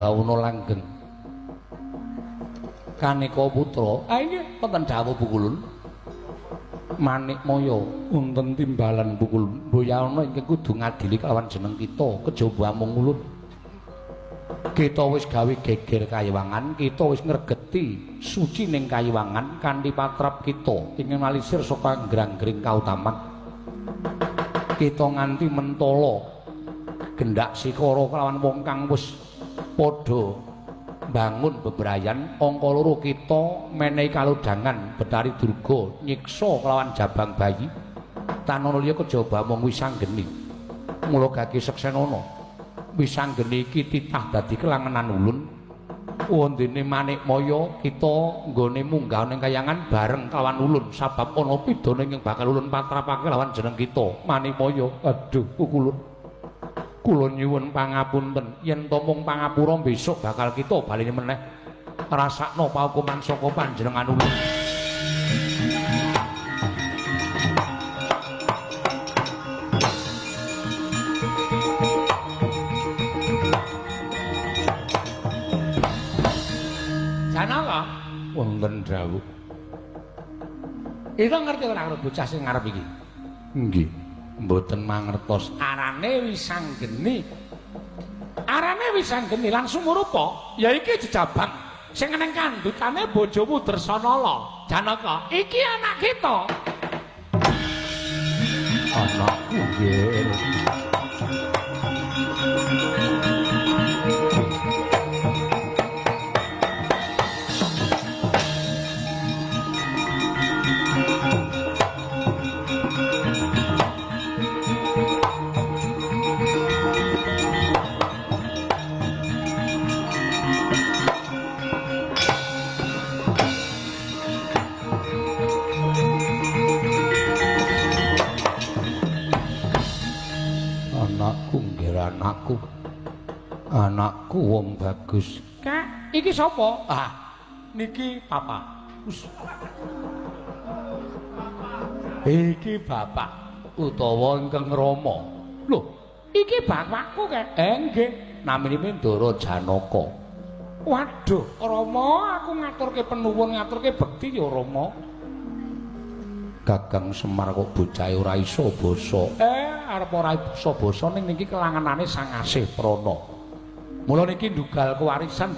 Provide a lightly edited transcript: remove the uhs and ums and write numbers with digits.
Bawono langgeng. Kaneka putra, ah inggih wonten dawuh Pukulun. Manikmaya wonten timbalan Pukulun. Mboyana ingkang kudu ngadili kelawan jeneng kita kejaba amung ulun. Kita wis gawe geger kayiwangan, kita wis ngregeti suci ning kayiwangan kanthi patrap kita ingkang malisir saka anggrang-gring kautaman. Kita nganti mentala gendak sikara kelawan wong kang wis padha bangun bebrayan angka loro kita menehi kalodhangan Betari Durga nyiksa kelawan jabang bayi tanana liya kejaba mung wisanggeni. Mula gage seksenana wisanggeni iki titah dadi kelangenan ulun. Wondene Manikmaya kita nggone munggah ning kayangan bareng kawan ulun sabab ana pidana ingkang bakal ulun patrapake lawan jeneng kita Manikmaya. Aduh Pukulun, kula nyuwun pangapunten yen to mung pangapura besok bakal kita baleni meneh rasakno paukuman saka panjenengan ulun. Janaka wonten dawuh. Kita ngerti ora karo bocah sing ngarep iki? Nggih. Mboten mangertos. Arane Wisanggeni. Arane Wisanggeni lan sumurupa ya iki jejabang sing neng kandhutane bojomu Dresanala. Janaka, iki anak kita. Anakku nggih. Anakku, anakku wong bagus. Kak, iki sapa? Ah, niki papa. Us. Iki bapak utawa ingkang Rama. Lho, iki bapakku kek. Nggih, naminipun Ndara Janaka. Waduh, Rama, aku ngaturke penuwun, ngaturke bekti ya Rama. Kakang Semar kok bocahe ora iso basa. Arep ora iso basa ning niki kelangenane Sang Asih Prana. Mula niki ndugal kewarisan.